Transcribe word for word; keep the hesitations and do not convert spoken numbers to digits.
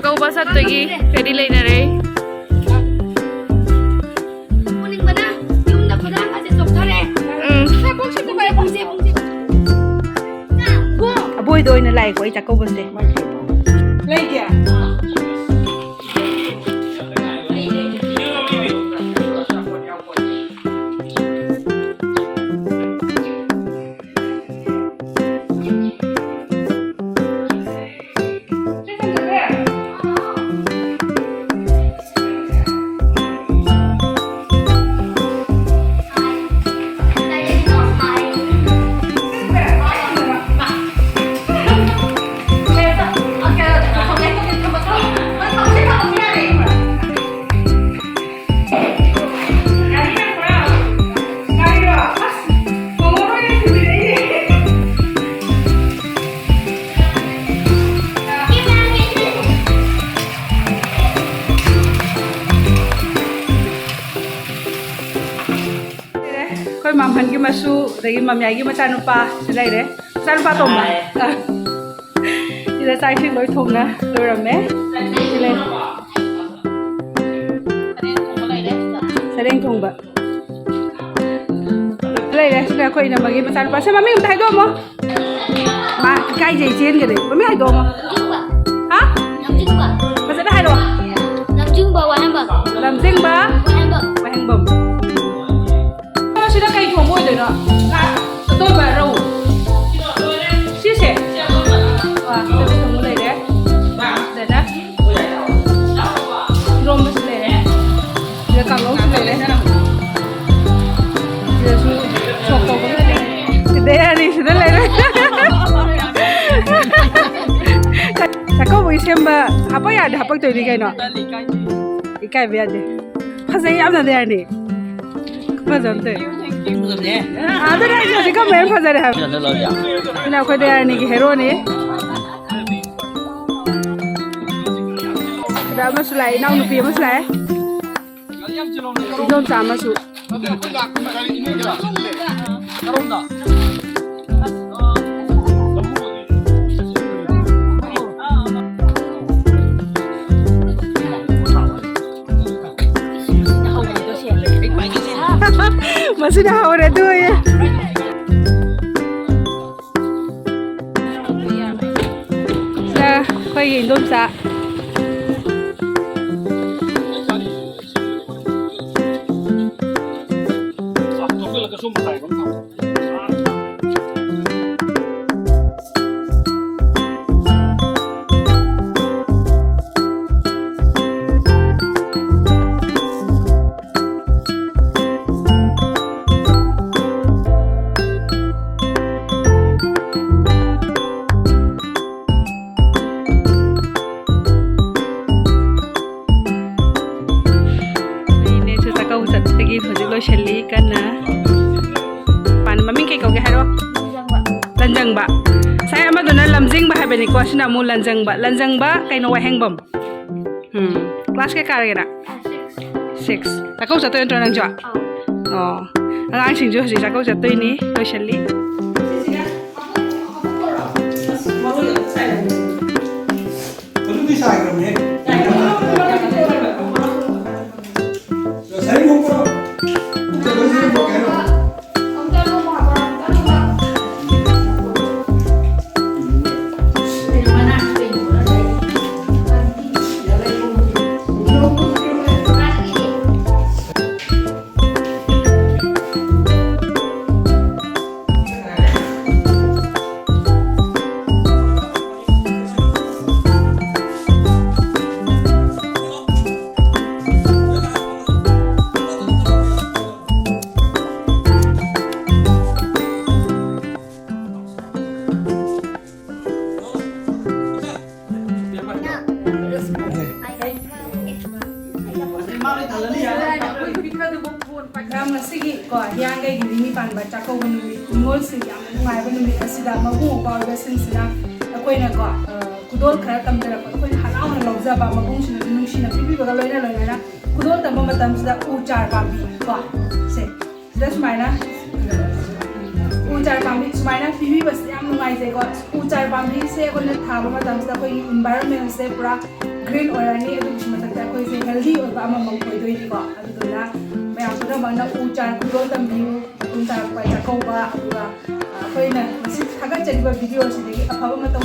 ꯀꯧꯕ ꯆꯠꯇꯣꯏꯒꯤ ready ꯂꯩꯅꯔꯦ꯫ ꯄꯨꯅꯤꯡꯕꯅ ꯌꯨꯝꯗ ꯈꯨꯗꯥꯡ ꯑꯁꯦ ꯆꯣꯛꯊꯔꯦ꯫ ꯎꯝ꯫ ꯁꯦ, ꯄꯨꯡꯁꯦ, ꯄꯨꯡꯁꯦ, ꯄꯨꯡꯁꯦ, ꯄꯨꯡꯁꯦ꯫ ꯑꯕꯣꯏꯗ ꯑꯣꯏꯅ ꯂꯥꯛꯑꯦꯀꯣ ꯑꯩ ꯆꯥꯛꯀꯧꯕꯁꯦ꯫ ꯂꯩꯒꯦ? ꯑꯩꯈꯣꯏ ꯃꯥꯝꯍꯟꯒꯤ ꯃꯁꯨ, ꯑꯗꯒꯤ ꯃꯃꯌꯥꯏꯒꯤ ꯃꯆꯥꯅꯨꯄꯥ ꯁꯤ ꯂꯩꯔꯦ꯫ ꯃꯆꯥꯅꯨꯄꯥ ꯑꯇꯣꯝꯕ꯫ ꯁꯤꯗ ꯆꯥꯛ ꯏꯁꯤꯡ ꯂꯣꯏ ꯊꯣꯡꯅ ꯂꯣꯏꯔꯝꯃꯦ꯫ ꯁꯤ ꯂꯩꯔꯦ꯫ ꯁꯔꯦꯡ ꯊꯣꯡꯕ꯫ ꯂꯩꯔꯦ꯫ ꯁꯤꯅ ꯑꯩꯈꯣꯏ ꯏꯅꯝꯃꯒꯤ ꯃꯆꯥꯅꯨꯄꯥ꯫ ꯁꯦ, ꯃꯃꯤꯡ ꯑꯝꯇ ꯍꯥꯏꯗꯣꯛꯑꯝꯃꯣ꯫ ꯃꯥ ꯏꯀꯥꯏꯖꯩ ꯆꯦꯟꯒꯔꯦ꯫ ꯃꯃꯤꯡ ꯍꯥꯏꯗꯣꯛꯑꯝꯃꯣ꯫ ꯍꯥ? ꯂꯝꯖꯤꯡꯕ꯫ ꯐꯖꯅ ꯍꯥꯏꯔꯛꯑꯣ꯫ ꯂꯝꯖꯤꯡꯕ ꯋꯥꯍꯦꯡꯕꯝ꯫ ꯂꯝꯖꯤꯡꯕ ꯋꯥꯍꯦꯡꯕꯝ꯫ ꯋꯥꯍꯦꯡꯕꯝ꯫ ꯁꯤꯗ ꯀꯩ ꯊꯣꯡꯕ ꯑꯣꯏꯗꯣꯏꯅꯣ? ꯑꯇꯣꯏꯕ ꯔꯧ꯫ ꯁꯤꯁꯦ? ꯑꯥ, ꯁꯤꯗ ꯊꯣꯡꯕ ꯂꯩꯔꯦ꯫ ꯁꯤꯗꯅ ꯏꯔꯣꯝꯕꯁꯨ ꯂꯩꯔꯦ꯫ ꯁꯤꯗ ꯀꯥꯡꯉꯧꯁꯨ ꯂꯩꯔꯦ꯫ ꯁꯤꯗꯁꯨ ꯁꯣꯛ ꯇꯧꯕ ꯂꯩꯔꯦ꯫ ꯁꯤꯗ ꯌꯥꯔꯤ, ꯁꯤꯗ ꯂꯩꯔꯦ꯫ ꯆꯥꯛꯀꯧꯕꯒꯤ ꯁꯦꯝꯕ ꯍꯥꯞꯄ ꯌꯥꯔꯗꯤ ꯍꯥꯞꯄꯛꯇꯣꯏꯅꯤ ꯀꯩꯅꯣ꯫ ꯏꯀꯥꯏꯕ ꯌꯥꯗꯦ꯫ ꯐꯖꯩ ꯌꯥꯝꯅ ꯗꯌꯥꯅꯤ꯫ ꯐꯖꯕ ꯇꯧꯋꯦ꯫ ꯑꯗꯨꯅ ꯑꯩꯁꯦ ꯍꯧꯖꯤꯛ ꯀꯝꯕ ꯍꯦꯟꯅ ꯐꯖꯔꯦ ꯍꯥꯏꯕ꯫ ꯁꯤꯅ ꯑꯩꯈꯣꯏ ꯗꯌꯥꯅꯤꯒꯤ ꯍꯦꯔꯣꯅꯤ꯫ ꯑꯗ ꯑꯃꯁꯨ ꯂꯥꯛꯑꯦ, ꯏꯅꯥꯎꯅꯨꯄꯤ ꯑꯃꯁꯨ ꯂꯥꯛꯑꯦ꯫ ꯏꯗꯣꯝꯆꯥ ꯑꯃꯁꯨ꯫ ꯀꯔꯣꯝꯗ? ꯁꯤꯅ ꯍꯧꯔꯦ ꯑꯗꯨ ꯑꯣꯏꯌꯦ꯫ ꯁꯤꯗ ꯑꯩꯈꯣꯏꯒꯤ ꯏꯟꯗꯣꯝꯆꯥ꯫ ꯑꯩꯅꯦꯁꯨ ꯆꯥꯛꯀꯧꯕ ꯆꯠꯄꯒꯤ ꯍꯧꯖꯤꯛ ꯂꯣꯏꯁꯤꯜꯂꯤ ꯀꯟꯅ꯫ ꯄꯥꯟ ꯃꯃꯤꯡ ꯀꯩ ꯀꯧꯒꯦ ꯍꯥꯏꯔꯣ? ꯂꯟꯖꯪꯕ꯫ ꯉꯁꯥꯏ ꯑꯃꯗꯨꯅ ꯂꯝꯖꯤꯡꯕ ꯍꯥꯏꯕꯅꯤꯀꯣ, ꯁꯤꯅ ꯑꯃꯨꯛ ꯂꯟꯖꯪꯕ꯫ ꯂꯟꯖꯪꯕ ꯀꯩꯅꯣ ꯋꯥꯍꯦꯡꯕꯝ꯫ ꯎꯝ, ꯀ꯭ꯂꯥꯁ ꯀꯌꯥ ꯀꯥꯔꯒꯦ ꯅꯪ? ꯁꯤꯛꯁ꯫ ꯆꯥꯛꯀꯧ ꯆꯠꯇꯣꯏ ꯅꯠꯇ꯭ꯔꯣ ꯅꯪꯁꯨ? ꯑꯧ꯫ ꯑꯣ꯫ ꯑꯉꯥꯡꯁꯤꯡꯁꯨ ꯍꯧꯖꯤꯛ ꯆꯥꯛꯀꯧ ꯆꯠꯇꯣꯏꯅꯤ, ꯂꯣꯏꯁꯤꯜꯂꯤ꯫ ꯑꯗꯨꯗꯤ ꯁꯥꯏꯈ꯭ꯔꯕꯅꯦ꯫ ꯉꯁꯥꯏ ꯅꯣꯡꯃ ꯄꯨꯛꯇ ꯂꯣꯏ ꯁꯦꯝꯗꯣꯛꯀꯦ ꯍꯥꯏꯔꯣ? ꯃꯌꯥꯝ ꯉꯁꯤꯒꯤ ꯀꯣ ꯍꯤꯌꯥꯡꯒꯩꯒꯤ ꯅꯤꯅꯤ ꯄꯥꯟꯕ ꯆꯥꯛꯀꯧꯕ ꯅꯨꯃꯤꯠ, ꯅꯤꯉꯣꯜꯁꯤꯡꯒꯤ ꯌꯥꯝꯅ ꯅꯨꯡꯉꯥꯏꯕ ꯅꯨꯃꯤꯠ ꯑꯁꯤꯗ ꯃꯕꯨꯡ ꯃꯧꯄ꯭ꯋꯥ ꯑꯣꯏꯕꯁꯤꯡꯁꯤꯅ ꯑꯩꯈꯣꯏꯅ ꯀꯣ, ꯑ, ꯈꯨꯗꯣꯜ ꯈꯔ ꯇꯝꯖꯔꯛꯄ, ꯑꯩꯈꯣꯏꯅ ꯍꯔꯥꯎꯅ ꯂꯧꯖꯕ, ꯃꯕꯨꯡꯁꯤꯡꯅꯁꯨ ꯅꯨꯡꯁꯤꯅ ꯄꯤꯕꯤꯕꯒ ꯂꯣꯏꯅ ꯂꯣꯏꯅꯅ ꯈꯨꯗꯣꯜ ꯇꯝꯕ ꯃꯇꯝꯁꯤꯗ ꯎ ꯆꯥꯔ ꯄꯥꯝꯕꯤ ꯀꯣ, ꯁꯦ, ꯁꯤꯗ ꯁꯨꯃꯥꯏꯅ ꯎ ꯆꯥꯔ ꯄꯥꯝꯕꯤ ꯁꯨꯃꯥꯏꯅ ꯄꯤꯕꯤꯕꯁꯦ ꯌꯥꯝ ꯅꯨꯡꯉꯥꯏꯖꯩꯀꯣ꯫ ꯎ ꯆꯥꯔ ꯄꯥꯝꯕꯤꯁꯦ ꯑꯩꯈꯣꯏꯅ ꯊꯥꯕ ꯃꯇꯝꯁꯤꯗ ꯑꯩꯈꯣꯏꯒꯤ ꯏꯟꯚꯥꯏꯔꯣꯟꯃꯦꯟꯁꯦ ꯄꯨꯔꯥ ꯒ꯭ꯔꯤꯟ ꯑꯣꯏꯔꯅꯤ, ꯑꯗꯨꯒꯤ ꯃꯊꯛꯇ ꯑꯩꯈꯣꯏꯁꯦ ꯍꯦꯜꯗꯤ ꯑꯣꯏꯕ ꯑꯃꯃꯝ ꯑꯣꯏꯗꯣꯏꯅꯤꯀꯣ꯫ ꯑꯗꯨꯗꯨꯅ ꯃꯌꯥꯝꯁꯨ ꯃꯥꯅ ꯎ ꯆꯥꯔ ꯈꯨꯗꯣꯜ ꯇꯝꯕꯤꯌꯨ, ꯃꯇꯨꯡ ꯇꯥꯔꯛꯄ ꯆꯥꯛꯀꯧꯕ, ꯑꯗꯨꯒ ꯑꯩꯈꯣꯏꯅ ꯉꯁꯤ ꯊꯥꯒꯠꯆꯔꯤꯕ ꯚꯤꯗꯤꯑꯣ ꯑꯁꯤꯗꯒꯤ ꯑꯐꯕ ꯃꯇꯧ